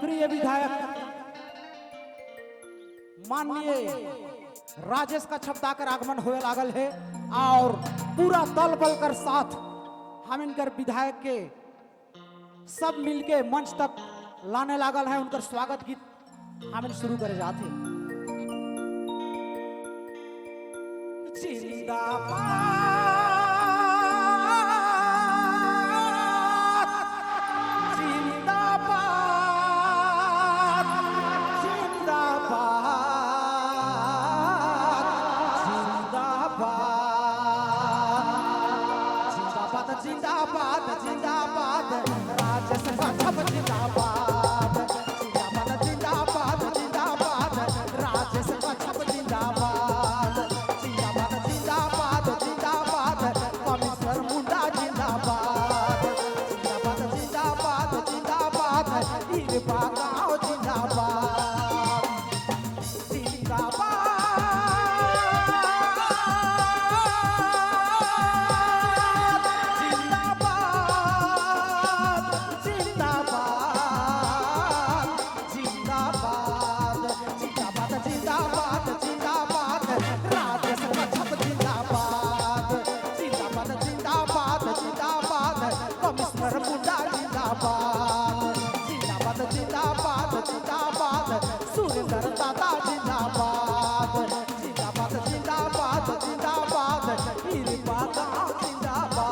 लोकप्रिय विधायक माननीय राजेश कच्छप कर आगमन होए लागल है और पूरा दल बल कर साथ हम इनकर विधायक के सब मिलके मंच तक लाने लागल है। उनकर स्वागत गीत हम शुरू करे जाते। जिंदाबाद, जिंदाबाद, जिंदाबाद, जिंदाबाद, जिंदाबाद, जिंदाबाद, जिंदाबाद, राजेश कच्छप जिंदाबाद, जिंदाबाद, जिंदाबाद, जिंदाबाद, राजेश कच्छप जिंदाबाद, जिंदाबाद, जिंदाबाद, जिंदाबाद, कमिश्नर मुंडा जिंदाबाद, जिंदाबाद, जिंदाबाद, जिंदाबाद, इरबा गाँव जिंदाबाद, जिंदाबाद, जिंदाबाद, जिंदाबाद, जिंदाबाद, जिंदाबाद, जिंदाबाद, जिंदाबाद, राजेश कच्छप जिंदाबाद, जिंदाबाद, जिंदाबाद, जिंदाबाद, कमिश्नर मुंडा जिंदाबाद, जिंदाबाद, जिंदाबाद, जिंदाबाद, सुरेंद्र दादा जिंदाबाद, जिंदाबाद, जिंदाबाद, जिंदाबाद, इरबा गाँव जिंदाबाद।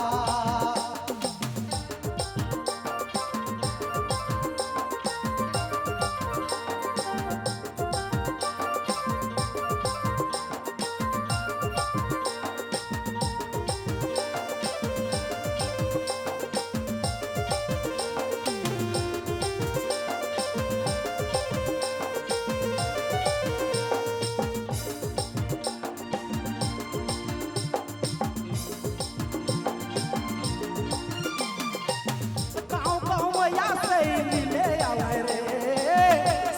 गाँव गाँव या से मिले आवे रे,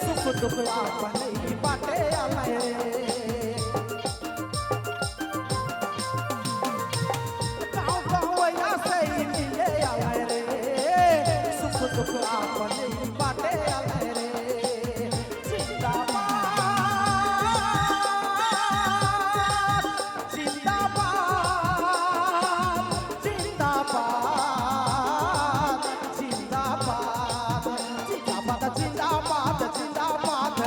सुख दुख आपन ही बाटे आवे रे। गाँव गाँव या से मिले आवे रे, सुख दुख आपन ही बाटे आवे रे। जिंदाबाद, जिंदाबाद, जिंदाबाद, जिंदाबाद, जिंदाबाद, जिंदाबाद, जिंदाबाद,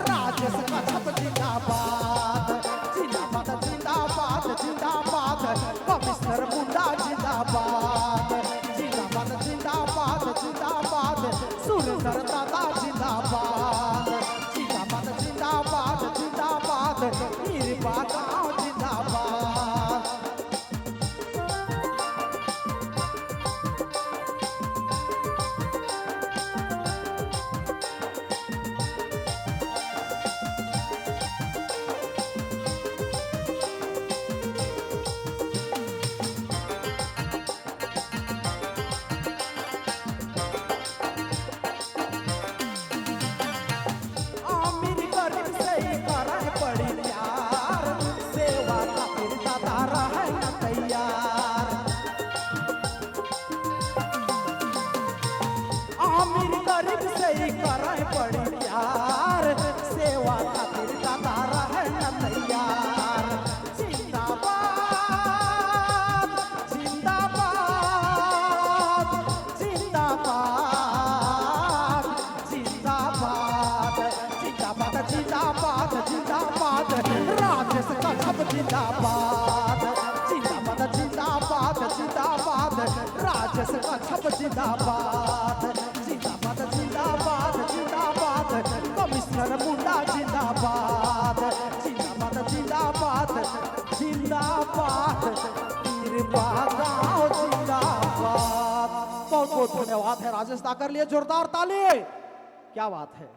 राजेश कच्छप जिंदाबाद, जिंदाबाद, जिंदाबाद, जिंदाबाद, कमिश्नर मुंडा जिंदाबाद, जिंदाबाद, जिंदाबाद, जिंदाबाद, सुरेंद्र दादा जिंदाबाद, जिंदाबाद, जिंदाबाद, जिंदाबाद, इरबा गाँव जिंदाबाद। अमीर गरीब से ही करे बड़ी प्यार, सेवा खातिर दादा रहे न तैयार। अमीर गरीब से ही करे बड़ी प्यार, सेवा खातिर दादा रहे न तैयार। जिंदाबाद, जिंदाबाद, जिंदाबाद, जिंदाबाद, जिंदाबाद, जिंदाबाद, जिंदाबाद, राजेश कच्छप जिंदाबाद, जिंदाबाद, जिंदाबाद, जिंदाबाद, राजेश कच्छप जिंदाबाद, जिंदाबाद, जिंदाबाद, जिंदाबाद, कमिश्नर मुंडा जिंदाबाद, जिंदाबाद, जिंदाबाद, जिंदाबाद, इरबा गाँव जिंदाबाद। बहुत बहुत धन्यवाद है राजेश दाकर लिए जोरदार ताली। क्या बात है।